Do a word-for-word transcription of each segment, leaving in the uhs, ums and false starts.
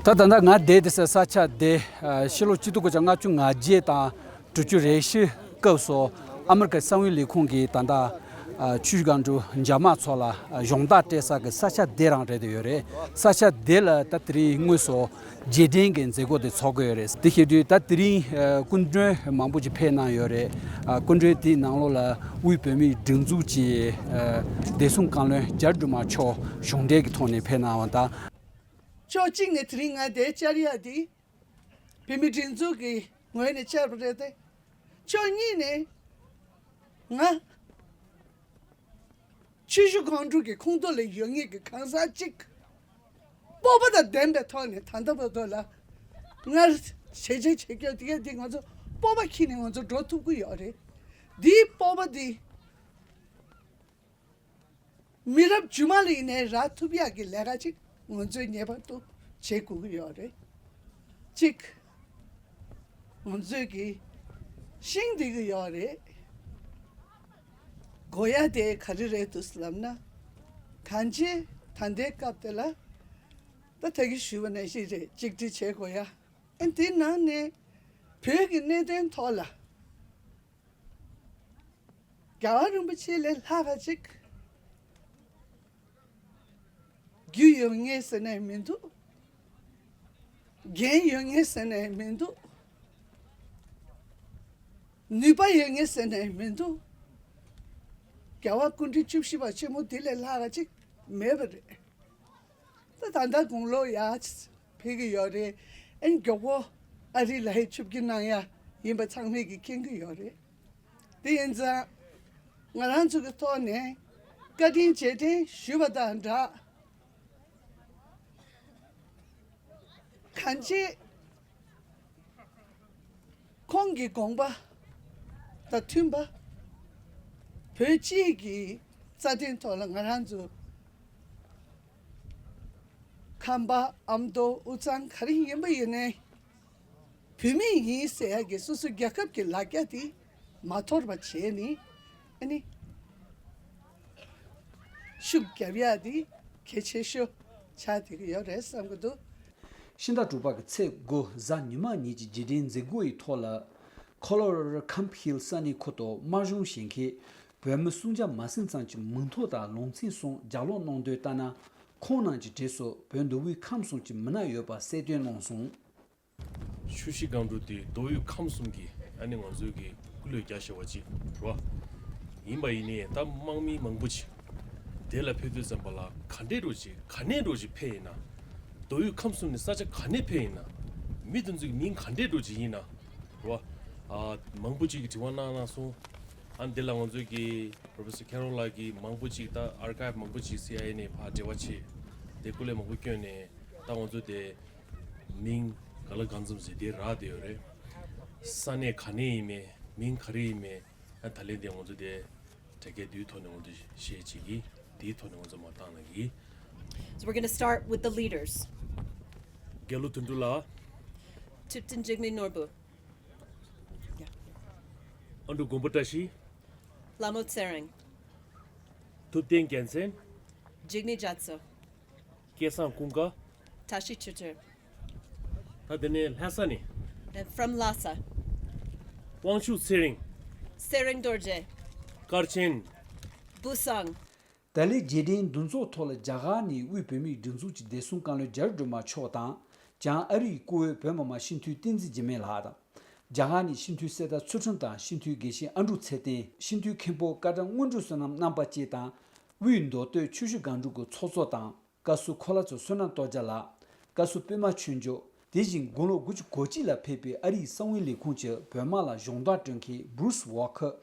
ད་ད་ལྟ་ང་བསྡད་དེ་ས་ས་ཆ་དེ་ཕྱི་ལོ་ཆིག་སྟོང་དགུ་བརྒྱ་ལྔ་བཅུ་ང་བརྒྱད་དང་དྲུག་ཅུ་རེ་བཞི་སྐབས་སུ་ཨ་མི་རི་ཀའི་གསང་བའི་ལས་ཁུངས་ཀྱིས་ད་ལྟ་ཆུ་བཞི་སྒང་དྲུག་འཇབ་དམག་ཚོ་ལ་གཞོགས་འདེགས་སྤྲད་ས་གི་ས་ཆ་དེ་རང་རེད་དེ་ཡོད་རེད། ས་ཆ་དེ་ལ་ད་དེ་རིང་དངོས་སུ་རྗེས་དྲན་གྱི་མཛད་སྒོ་དེ་ཚོགས་ཀྱི་ཡོད་རེད། དེ་བྱེད་དུས་ད་དེ་རིང་སྐུ་མགྲོན་མང་པོ་ཅིག་ཕེབས་གནང་ཡོད་རེད། སྐུ་མགྲོན་དེའི་ནང་ལོགས་ལ་དབུས་བོད་མིའི་སྒྲིག་འཛུགས་ཀྱི་བདེ་སྲུང་བཀའ་བློན་རྒྱ་རི་སྒྲོལ་མ་མཆོག་གཞུང་འབྲེལ་གྱི་ཐོག་ནས་ཕེབས་གནང་བ་དང་། ཕྱོགས་གཅིག་ནས་དེ་རིང་ང་འདིར་བཅར་ཡག་འདི་བོད་མི་སྒྲིག་འཛུགས་ཀྱི་ངོས་ནས་བཅར་བ་རེད་དེ། ཕྱོགས་གཉིས་ནས་ང་ཆུ་བཞི་སྒང་དྲུག་གི་ཁོངས་གཏོགས་ལ་ཡོད་མཁན་གྱི་གང་ཟག་གཅིག་སྤོབས་པ་དང་ལྡན་པའི་ཐོག་ནས་ད་ལྟ་བར་དུ་ལ་སྔར་བྱས་རྗེས་བྱེད་རྒྱུ་དེ་ག་འདི་ང་ཚོ་སྤོབས་པ་འཁྱེར་ནས་ང་ཚོ་འགྲོ་ཐུབ་ཀྱི་ཡོད་རེད། འདིའི་སྤོབས་པ་འདི། མི་རབས་རྗེས་མ་ལ་ཡིན་ནའི་རག་ཐུབ་ཡག་གི་ལས་ཀ་ཅིག་ང་ཚོས་ངེས་པར་དུ་བྱེད་དགོས་ཀྱི་ཡོད་རེད། གཅིག་ང་ཚོས་ཀྱི་ཤེས་བསྡད་ཀྱི་ཡོད་རེད། དགོས་ཡག་དེ་ག་རེ་རེད་འདུག་ལབ་ན། གང་ཅི་ད་ལྟའི་སྐབས་དེ་ལ་ད་ད་གིན་ཞུས་པ་ནང་བཞིན་རེད། གཅིག་སྒྲིལ་བྱེད་དགོས་ཡ། ཨ་དེའི་ནང་ནས་བོད་ཀྱི་གནད་དོན་ཐོག་ལ། རྒྱལ་བ་རིན་པོ་ཆེ་ལས་ལྷག་པ་ཅིག་རྒྱུས་ཡོད་མཁན་ཟེར་ནའི་མི་འདུག་འགན་ཡོད་མཁན་ཟེར་ནའི་མི་འདུག་ནུས་པ་ཡོད་མཁན་ཟེར་ནའི་མི་འདུག་རྒྱལ་བ་སྐུ་ཕྲེང་བཅུ་བཞི་པ་ཆེན་མོ་དེ་ལས་ལྷག་པ་ཅིག་མེད་པ་རེད། ད་ད་ལྟ་དགུང་ལོ་ཡར་ཕེབས་ཀྱི་ཡོད་རེད། ཨ་ནི་མགྱོགས་པོ་ཨ་རི་ལ་ཧེ་ཆིབས་བསྒྱུར་གནང་ཡ་ཡིན་པ་ཚང་མས་ཀྱིས་མཁྱེན་གྱི་ཡོད་རེད། དེ་ཡིན་ཙང་ང་རང་ཚོ་གི་ཐོག་ནས་བཀའ་དྲིན་རྗེས་དྲན་ཞུས་པ་དང་སྦྲགས། གང་ཅི་ཁོང་གི་དགོངས་པ་དང་མཐུན་པ། བོད་སྤྱི་གི་རྩ་དོན་ཐོག་ལ་ང་རང་ཚོ་ཁམས་པ་ཨ་མདོ་དབུས་གཙང་ག་རེ་ཡིན་པ་ཡིན་ནའི་བོད་མི་ཡིན་ཟེར་ཡག་གི་སོ་སོ་རྒྱལ་ཁབ་ཀྱི་ལ་རྒྱ་དེ་མ་དོར་བ་བྱས་ནས་ཨ་ནི་ཤུགས་རྒྱབ་ཡག་དེ་གལ་ཆེ་ཤོས་ཆགས་བསྡད་ཀྱི་ཡོད་རེད་བསམ་གྱི་འདུག་ཕྱི་ཟླ་དྲུག་པ་གི་ཚེས་དགུ་གཟའ་ཉི་མ་ཉིན་གྱི་རྗེས་དྲན་མཛད་སྒོ་ཡི་ཐོག་ལ། ཁོ་ལོ་ར་ར་ཁམ་ཧིལ་ས་གནས་ཁུལ་དུ་དམག་སྦྱོང་བྱེད་མཁན་བོད་མི་སུམ་བརྒྱ་མ་ཟིན་ཙམ་གྱི་མིང་ཐོ་དང་ལུང་ཚན་སོགས་ལྗགས་ཀློག་གནང་དོན་ལྟར་ན། ཁོང་རྣམས་ཀྱི་གྲས་སུ་བོད་མདོ་དབུས་ཁམས་གསུམ་གྱི་མི་སྣ་ཡོད་པ་གསལ་སྟོན་གནང་སོང་། ཆུ་བཞི་སྒང་དྲུག་དེ་མདོ་དབུས་ཁམས་གསུམ་གྱི་ཨ་ནི་ང་ཚོའི་གི་སྐུ་ལས་རྒྱ་ཆེ་བ་ཅིག་རེད་བ། ཡིན་པ་ཡིན་ནའི་ད་དམག་མི་མང་པོ་ཅིག་དེ་ལ་ཕེབས་དུས་ཙམ་པ་ལ་ག་འདྲས་འགྲོ་ཅིག་ག་ནས་འགྲོ་ཅིག་ཕེབས་ཡིན་ན། མདོ་དབུས་ཁམས་གསུམ་ནས་ས་ཆ་ག་ནས་ཕེབས་ཡིན་ན། མི་དེ་ཚོའི་གི་མིང་ག་འདྲས་འགྲོ་ཅིག་ཡིན་ན། རེད་བ། ཨ་མང་པོ་ཅིག་གིས་དྲི་བ་གནང་གནང་སོང་། ཨ་འདི་ལ་ང་ཚོའི་གི་Professor Carol ལགས་ཀྱིས་མང་པོ་ཅིག་ད་ཨར་ཀའིབ་མང་པོ་ཅིག་སི་ཨའི་ཨེ་ནས་ཕར་འབྲེལ་བ་བྱས། དེ་སྐུ་ལས་མང་པོ་བསྐྱོན་ནས་ད་ང་ཚོ་དེ་མིང་ག་ལ་གང་འཚམ་ཟེར་དེ་རག་བསྡད་ཡོད་རེད། ས་གནས་ག་ནས་ཡིན་མིན་མིང་ག་རེ་ཡིན་མིན་ཨ་ད་ལན་དེ་ང་ཚོ་དེ་དྲ་རྒྱའི་དུས་ཐོག་ནས་ང་ཚོ་བཤད་བྱེད་ཀྱི་དེའི་ཐོག་ནས་ང་ཚོ་མ་བཏང་ན་གི། So we're going to start with the leaders. རྒྱལ་ལོ་དོན་གྲུབ་ལགས། Tipton Jigme Norbu. ཨ་འབྲུག་མགོན་པོ་བཀྲ་ཤིས། Lamo Tshering. ཐུབ་བསྟན་རྒྱལ་མཚན། Jigme Gyatso. སྐལ་བཟང་ཀུན་དགའ། Tashi Chökür. ད་དེ་ནས་ལྷ་ས་ནས། And from Lhasa. དབང་ཕྱུག་ཚེ་རིང་། Tshering Dorje. དཀར་ཆེན། Busang. ད་ལོའི་རྗེས་དྲན་འདུ་ཚོགས་ཐོག་ལ་རྒྱ་གར་ནས་དབུས་བོད་མིའི་སྒྲིག་འཛུགས་ཀྱི་བདེ་སྲུང་བཀའ་བློན་རྒྱ་རི་སྒྲོལ་མ་མཆོག་དང་། བྱང་ཨ་རིའི་བཀུར་འོས་བོད་མི་མང་སྤྱི་འཐུས་བསྟན་འཛིན་འཇིགས་མེད་ལགས་དང་། རྒྱ་གར་ནས་སྤྱི་འཐུས་གསེར་རྟ་ཚུལ་ཁྲིམས་དང་སྤྱི་འཐུས་དགེ་བཤེས་ཨ་འབྲུག་ཚེ་བརྟན། སྤྱི་འཐུས་མཁན་པོ་ཀ་བྲག་དངོས་གྲུབ་བསོད་ནམས་རྣམ་པ་བཅས་དང་། དབུས་མདོ་སྟོད་ཆུ་བཞི་སྒང་དྲུག་གི་ཚོགས་གཙོ་དང་། བཀའ་ཟུར་གོ་ལ་ཚོ་བསོད་ནམས་སྟོབས་རྒྱལ་ལགས། བཀའ་ཟུར་པད་མ་ཆོས་འབྱོར། དེ་བཞིན་དགུང་ལོ་དགུ་བཅུ་གོ་གཅིག་ལ་ཕེབས་པའི་ཨ་རིའི་གསང་བའི་ལས་ཁུངས་ཀྱི་བོད་དམག་ལ་གཞོགས་འདེགས་སྤྲོད་མཁན་Bruce Walker།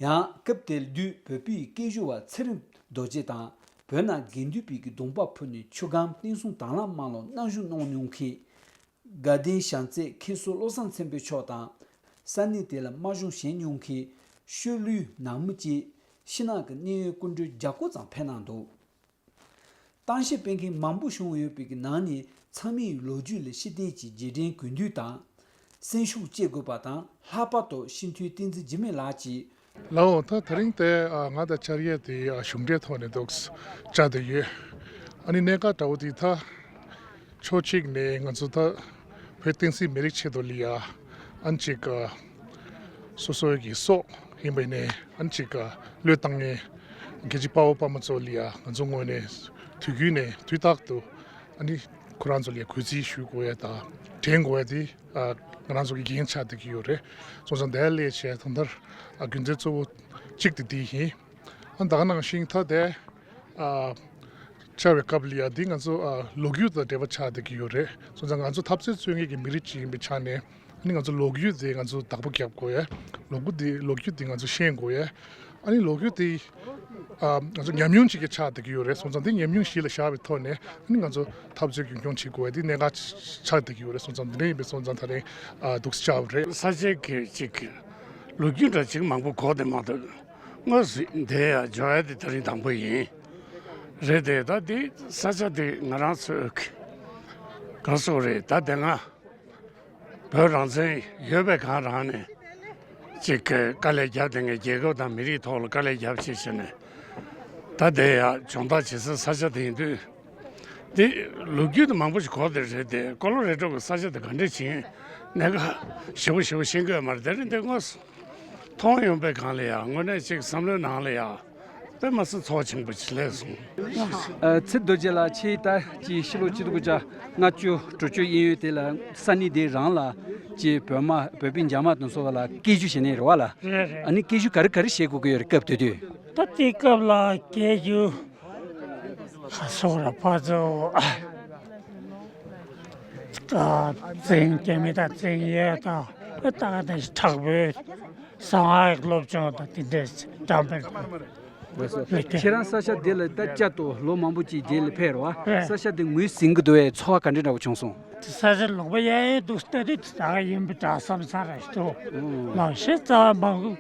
ཡང་སྐབས་དེ་དུས་བོད་པའི་སྐད་སྒྱུར་བ་ཚེ་རིང་རྡོ་རྗེ་དང་། བོད་ནང་དགེ་འདུན་པའི་གི་གདོང་པ་ཕུད་ནས་ཆུ་སྒང་བསྟན་སྲུང་དྭང་བླངས་དམག་ལ་མནའ་ཞུ་གནང་མྱོང་མཁན། དགའ་ལྡན་བྱམས་བརྩེ་མཁན་ཟུར་བློ་བཟང་ཚེ་དཔལ་མཆོག་དང་། ས་གནས་དེ་ལ་དམག་སྦྱོང་བྱེད་མྱོང་མཁན་ཤོ་ལུའི་ནང་མི་བཅས་ཕྱི་ནང་གི་གནད་ཡོད་སྐུ་མགྲོན་བརྒྱ་སྐོར་ཙམ་ཕེབས་གནང་འདུག་གཏམ་བཤད་སྤེལ་མཁན་མང་པོ་བྱུང་ཡོད་པའི་ནང་ནས་ཚང་མས་ལོ་རྒྱུས་ལ་ཤེས་ལྡན་གྱི་རྗེས་དྲན་གུས་འདུད་དང་། སེམས་ཤུགས་བསྐྱེད་དགོས་པ་དང་། ལྷག་པར་དུ་སྤྱི་འཐུས་བསྟན་འཛིན་འཇིགས་མེད་ལགས་ཀྱིས། ལའོ། ད་དེ་རིང་དེ་ང་དང་བཅར་ཡས་དེ་གཞུང་འབྲེལ་ཐོག་ནས་འདུག་བཅར་བསྡད་ཡོད། ཨ་ནི་གནད་འགག་འདྲ་བོ་དེ་ད། ཕྱོགས་གཅིག་ནས་ང་ཚོ་ད་བོད་བསྟན་སྲིད་མི་རིགས་ཆེད་དུ་ལ་ཡ་ཨ་ནི་ཅིག་སོ་སོའི་གི་སྲོག་ཡིན་པ་ནས་ཨ་ནི་ཅིག་བློས་བཏང་ནས་རྒྱལ་གཅེས་དཔའ་བོ་དཔའ་མོ་ཚོ་ལ་ཡ་ང་ཚོ་ངོས་ནས་དུས་རྒྱུན་ནས་དུས་རྟག་ཏུ་ཨ་ནི་ཁོ་རང་ཚོ་ལ་ཡ་གུས་བརྩི་ཞུ་དགོས་ཡ་དང་དྲན་དགོས་ཡ་དེ་ང་རང་ཚོ་གི་འགན་ཆགས་བསྡད་ཀྱི་ཡོད་རེད། སོང་ཙང་དེ་ལས་བྱས་ད་ལྟ་རྒྱུ་མཚན་གཙོ་བོ་གཅིག་དེ་དེ་ཡིན། ཨ་ད་ག་ནང་བཞིན་ད་དེ་ཨ་བཅར་བའི་སྐབས་ལ་ཡ་འདི་ང་ཚོ་ཨ་ལོ་རྒྱུས་དང་འབྲེལ་བ་ཆགས་བསྡད་ཀྱི་ཡོད་རེད། སོང་ཙང་ང་ཚོ་འཐབ་རྩོད་རྩོད་མཁན་གྱི་མི་རིགས་ཅིག་ཡིན་པའི་ཆ་ནས་ཨ་ནི་ང་ཚོ་ལོ་རྒྱུས་དེ་ང་ཚོ་བདག་པོ་རྒྱབ་དགོས་ཡ། ལོ་རྒྱུས་དེ་ལོ་རྒྱུས་དེ་ང་ཚོ་ཤེས་དགོས་ཡ། ཨ་ནི་ལོ་རྒྱུས་དེ་ཨ་ང་ཚོ་ཉམས་མྱོང་ཅིག་གི་ཆགས་བསྡད་ཀྱི་ཡོད་རེད། སོང་ཙང་དེ་ཉམས་མྱོང་གཞི་ལ་བཞག་པའི་ཐོག་ནས་ཨ་ནི་ང་ཚོ་འཐབ་རྩོད་རྒྱུན་འཁྱོངས་བྱེད་དགོས་ཡ་དེ་གནད་འགག་ཆགས་བསྡད་ཀྱི་ཡོད་རེད། སོང་ཙང་དེ་འདྲ་ཡིན་པའི་སོང་ཙང་ད་རེས་ཨ་འདུག་སེ་བཅར་བ་རེད། ས་ཆ་གི་ཅིག་ལོ་རྒྱུས་འདྲ་ཅིག་མང་པོ་གོ་བསྡད་མ་འདུག་དངོས་སུ་འདིར་ཡར་འབྱོར་ཡ་དེ་ད་རིང་དང་པོ་ཡིན། རེད་དེ་ད་འདི་ས་ཆ་དེ་ང་རང་ཚོའི་ག་རེ་ཟེར་དགོས་རེད། ད་དེ་སྔ་བོད་རང་བཙན་ཡོད་པའི་སྒང་རང་ནས་ཅིག་གི་དཀའ་ལས་བརྒྱབ་བསྡད་མཁན། རྒྱལ་ཁབ་དང་མི་རིགས་ཐོག་ལ་དཀའ་ལས་བརྒྱབ་བྱས་བྱས་ནས་ད་དེ་ཡར་སྦྱོང་བརྡར་བྱེད་སའི་ས་ཆ་དེ་ཡིན་དུས། འདི་ལོ་རྒྱུས་དེ་མང་པོ་ཞིག་གོ་བསྡད་རེད་དེ། ཀོ་ལོ་རེ་ཌོ་གི་ས་ཆ་དེ་ག་འདྲ་ཅིག་ཡིན། གནད་འགག་ཞེ་པོ་ཞེ་པོ་ཤེས་ཀྱི་ཡོད་མ་རེད། དེ་རིང་དེ་དངོས་སུ་མཐོང་ཡོང་པའི་སྒང་ལ་ཡ་དངོས་གནས་ཅིག་བསམ་བློའི་ནང་ལ་ཡ་དཔེ་མི་སྲིད་ཚོར་བ་ཆེན་པོ་ཅིག་སླེབས་སོང་། ཨ་ཚེ་རྡོ་རྗེ་ལགས། ཁྱེད་ད་ཅིག་ཕྱི་ལོ་གཅིག་སྟོང་དགུ་བརྒྱ་ལྔ་བཅུ་དྲུག་ཅུ་གཡས་གཡོན་དེ་ལ་ས་གནས་དེ་རང་ལ་ཅིག་བོད་དམག་བོད་པའི་འཇབ་དམག་དེ་ཚོ་ལ་སྐད་ཞུ་བྱེད་མཁན་རེད་པ་ལགས། རེད་རེད། ཨ་ནི་སྐད་ཞུ་ག་རེ་ག་རེ་བྱེད་དགོས་ཀྱི་ཡོད་རེད་སྐབས་དེ་དུས། ད་དེ་སྐབས་ལ་སྐད་ཞུ་ཁ་སོགས་ལ་ཕར་ཚུར་ཨ་བཙན་རྒྱ་མི་དང་བཙན་གཡས་དང་ཨ་ད་ག་ནས་དྲག་པོའི་གསང་བའི་སློབ་སྦྱོང་དང་དེ་འདྲས་འགྲམ་པར་ལེགས་ཀྱི། ཁྱེད་རང་ས་ཆ་འདི་ལ་ད་བསྐྱར་དུ་ལོ་མང་པོ་ཅིག་རྗེས་ལ་ཕེབས་རེད་པ། རེད། ས་ཆ་འདི་ངོས་ཟིན་གྱི་འདུག་པས། ཚོར་བ་ག་འདྲ་འདྲ་པོ་བྱུང་སོང་། ས་ཆ་ལུང་པ་གཡས་གཡོན་འདུག་ལྟ་དུས་ད་ག་ཡིན་པ་འདྲ་བསམ་ཚར་རེད་འདུག་ལགས་ཤེས་རྩ་བ་མང་པོ་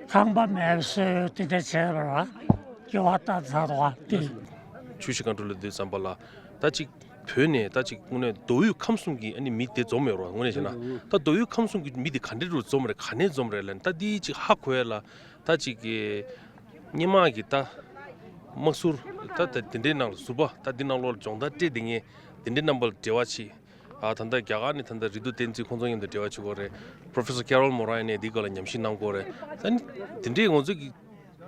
ཁང་པ་མེད་པ་བཟོས་དེ་འདྲ་བྱས་པ་རེད་པ། སྐྱོ་བ་ལྟ་ཚར་བ་དེ། ཆུ་བཞི་སྒང་དྲུག་ལ་སྡོད་ཙམ་པ་ལ་ད་ཅིག་བོད་ནས་ད་ཅིག་དངོས་གནས་མདོ་དབུས་ཁམས་གསུམ་གྱི་ཨ་ནི་མི་དེ་འཛོམས་ཡོད་རེད་པ། དངོས་གནས་བྱས་ན་ད་མདོ་དབུས་ཁམས་གསུམ་གྱི་མི་དེ་ག་འདྲ་རུ་འཛོམས་རེད། ག་ནས་འཛོམས་རེད་ལབ་ན་ད་འདི་ཅིག་ཧ་གོ་ཡ་ལ། ད་ཅིག་གི་སྔོན་མ་གི་ད་དམག་ཟུར་ད་ད་དེ་འདྲའི་ནང་ལ་ཟུར་པ་ད་འདི་ནང་ལོགས་ལ་སྦྱོང་བརྡར་སྤྲད་བསྡད་མཁན་དེ་འདྲའི་རྣམ་པ་ལ་འབྲེལ་བ་བྱེད། ཨ་ད་ལྟ་རྒྱ་གར་ནས་ད་ལྟ་རི་རྡོ་བསྟན་འཛིན་ཁོང་ཚོ་མཉམ་དུ་འབྲེལ་བ་བྱེད་དགོས་རེད། Professor Carol Moran ནས་འདི་སྐོར་ལ་ཉམས་ཞིབ་གནང་དགོས་རེད། ད་ནི་དེ་འདྲའི་ང་ཚོ་གི་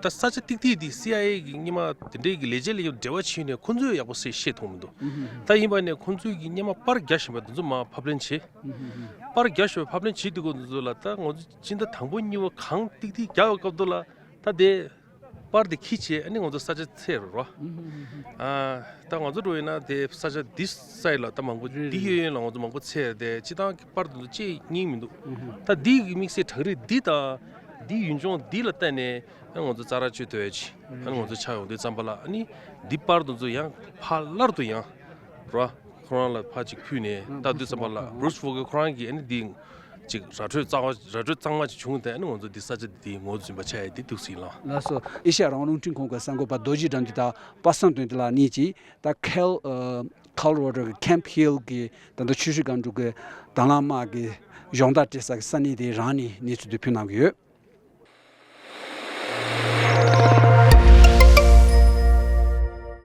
ད་ས་ཆ་ཏིག་ཏིག་འདི་སི་ཨའི་ཨེ་གི་སྔོན་མ་དེ་འདྲའི་གི་ལས་བྱེད་ལ་ཡང་འབྲེལ་བ་བྱས་ནས་ཁོང་ཚོས་ཡག་པོ་སེ་ཤེས་ཐུབ་མི་འདུག་ད་ཡིན་པ་ནས་ཁོང་ཚོས་གི་སྔོན་མ་པར་རྒྱག་བཞིན་པ་དེ་ཚོ་མར་ཕབ་ལེན་བྱེད། པར་རྒྱག་བཞིན་པ་ཕབ་ལེན་བྱེད་དུས་སྐབས་དེ་ཚོ་ལ་ད་ང་ཚོ་སྤྱི་ཟླ་དང་པོ་གཉིས་པ་གང་ཏིག་ཏིག་རྒྱག་པའི་སྐབས་དུ་ལ་ད་དེ་པར་དེ་འཁྱེར་བྱས་ཨ་ནི་ང་ཚོ་ས་ཆ་འཚོལ་རོགས། ཨ་ད་ང་ཚོ་འགྲོ་ཡིན་ན་དེ་ས་ཆ་འདི་སའི་ལ་ད་མང་པོ་རེད་འདི་རེད། གཡས་གཡོན་ལ་ང་ཚོ་མང་པོ་འཚོལ་དེ་སྤྱི་བཏང་གི་པར་དེ་ཚོ་ཅིག་རྙིང་མི་འདུག་ད་འདི་གི་དམིགས་བསལ་གྲས་རིགས་འདི་དང་འདི་ཡུལ་ལྗོངས་འདི་ལ་བལྟས་ནས་ཨ་ང་ཚོ་རྩ་ར་གཅོད་ཐུབ་ཡ་ཅིག་ཨ་ནི་ང་ཚོ་ཆགས་ཡོང་དུས་ཙམ་པ་ལ་ཨ་ནི་འདི་པར་དེ་ཚོ་ཡང་ཕར་སླར་དུ་ཡང་རོ། ཁོ་རང་ལ་ཕར་ཅིག་ཕུལ་ནས་ལྟ་དུས་ཙམ་པ་ལ་རུས་ཕོ་གི་ཁོ་རང་གིས་ཨ་ནི་འདི་ཅིག་ར་སྤྲོད་གཙང་མ་ར་སྤྲོད་གཙང་མ་ཅིག་བྱུང་སྟེ་ཨ་ནི་ང་ཚོ་འདི་ས་ཆ་འདི་ངོས་འཛིན་པ་ཆགས་ཡ་འདི་འདུག་སྲིད་ལ། ལགས་སོ། ཨེ་ཤ་ཡ་རང་དབང་རླུང་འཕྲིན་ཁང་གི་གསར་འགོད་པ་རྡོ་རྗེ་དགྲ་འདུལ་དང་པ་སངས་དོན་ལྡན་ལགས་གཉིས་ཀྱིས་ད་ཁེལ་ཁོ་ལོ་ར་ཌོ་གི་ཁེམ་ཧིལ་གྱི་ད་ལྟ་ཆུ་བཞི་སྒང་དྲུག་གི་དྭང་བླངས་དམག་གི་སྦྱོང་བརྡར་སྤྲད་ས་གི་ས་གནས་དེ་རང་ནས་གནས་ཚུལ་དེ་ཕུལ་གནང་གི་ཡོད།